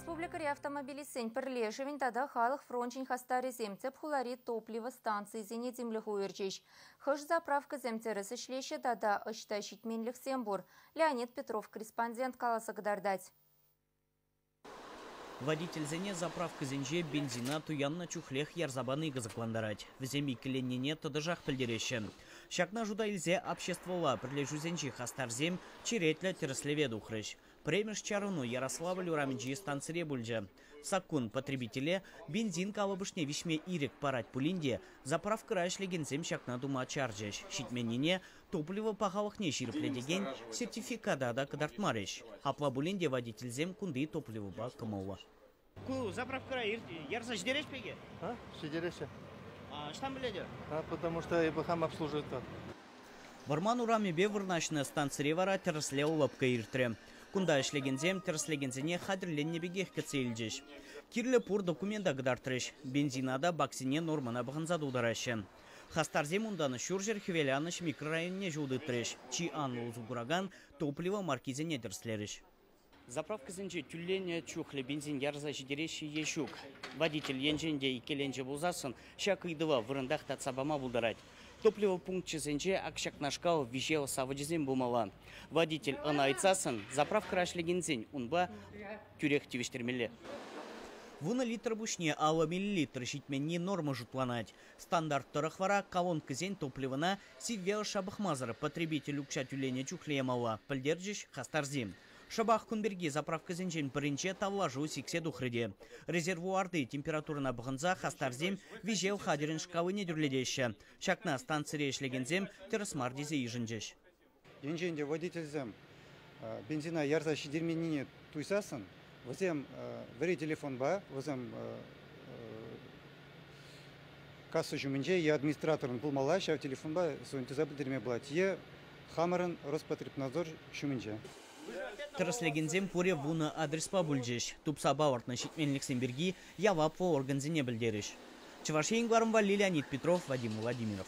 Республикӑри автомобилистсен пӗрлешӗвӗн тата халӑх фрончӗн хастарӗсем тӗп хулари топливо станцийӗсене тимлӗх уйӑрчӗҫ. Хӑш заправкӑсем тӗрӗс ӗҫлеҫҫӗ тата ӑҫта ҫитменлӗхсем пур, Леонид Петров корреспондент каласа кӑтартать. Водительсене заправкӑсенче бензина туяннӑ чухлех ярса пани кӑсӑклантарать. Вӗсем иккӗленнине тӑтӑшах пӗлтереҫҫӗ. Ҫакна шута илсе обществӑлла пӗрлешӳсенчи хастарсем черетлӗ тӗрӗслеве тухрӗҫ. Пӗрремӗш чарӑну Ярославль урамӗнчи станцире пулчӗ. Саккун потребителе бензин калӑпӑшне виҫме ирӗк парать пулин те заправкӑра ӗҫлекенсем ҫакна тума чарчӗҫ. Ҫитменнине топливо пахалӑхне ҫирӗплетекен сертификата та кӑтартмарӗҫ. Апла пулин те водительсем кунти топливӑпа кӑмӑллӑ. Ку заправкӑра ярса ҫитереҫ пек-и? А, ҫитереҫҫӗ. Ӑҫтан пӗлетӗр? А, потому что эпӗ хам обслуживать. Вӑрман урамӗпе вырнаҫнӑ станцире вара тӗрӗслев лӑпкӑ иртрӗ. Кунта ӗҫлекенсем тӗрӗслекенсене хатӗрленнӗ пекех кӗтсе илчӗҫ. Кирлӗ пур документа кӑтартрӗҫ. Бензина та баксене нормӑна пӑхӑнса тултараҫҫӗ. Хастарсем унтан Ҫурҫӗр Хӗвеланӑҫ микрорайонне ҫул тытрӗҫ. Чи анлӑ усӑ куракан топливо маркисене тӗрӗслерӗҫ. Заправкӑсенче тӳленӗ чухлӗ бензин ярса ҫитереҫҫӗ е ҫук? Водитель енчен те иккӗленчӗ пулсассӑн ҫак ыйтӑва вырӑнтах татса пама пултарать. Топливо пункчӗсенче ак ҫакнашкал виҫев савӑчӗсем пулмалла. Водитель ӑна ыйтсассӑн заправкӑра ӗҫлекенсен унпа тӳрех тивӗҫтермелле. 10 литр пуҫне 50 миллилитр ҫитменни норма шутланать. Стандарт тӑрӑх вара колонкӑсен топливӑна сивве ӑшша пӑхмасӑр потребитель укҫа тӳленӗ чухлӗ ямалла, пӗлтерчӗҫ хастарсем. Шӑпах кун пирки заправкӑсенчен пӗринче тавлашу сиксе тухрӗ те. Резервуарти температурӑна пӑхӑнса хастарсем виҫев хатӗрӗн шкалине тӳрлетеҫҫӗ. Ҫакна станцире ӗҫлекенсем тӗрӗс мар тесе йышӑнчӗҫ. Енчен те водительсем бензина ярса ҫитерменнине туйсассӑн, вӗсем вӗри телефонпа, вӗсем касса ҫумӗнче е администраторӑн пулмалла ҫав телефонпа звонить пӗлтерме пулать, е хамӑрӑн Роспотребнадзор ҫумӗнче. Тӗрӗслекенсем пурӗ 10 адреспа пулчӗҫ. Тупса палӑртнӑ ҫитменлӗхсем пирки яваплӑ органсене пӗлтерӗҫ. Чӑваш Ен кӑларӑмпа Леонид Петров, Вадим Владимиров.